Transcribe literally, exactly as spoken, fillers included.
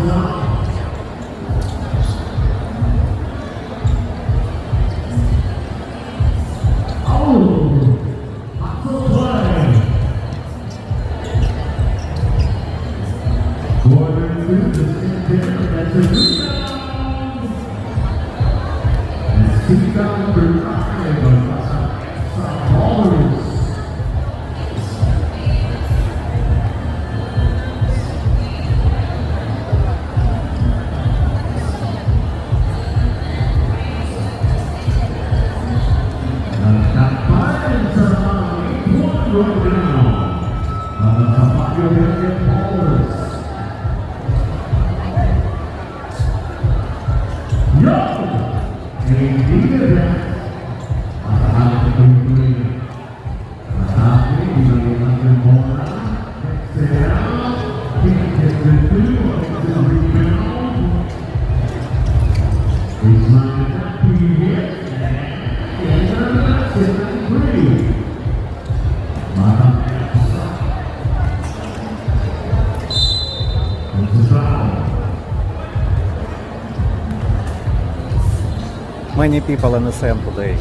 Oh, hot play. Quarter two, the same thing, that's a rebound. That's two down for five, uh, Ballers. Nagtapat sa mga ipon right now. Mga Sampaguita Ballers. Yo! Ay, hindi na. Mataas na tuloy-tuloy na. Atake, binalikan ng bola. Sera, pinagkakatuloy, rebound. Ismael Pires. Kaya na, set and free. Mata. It's a foul. Many people in the sand today.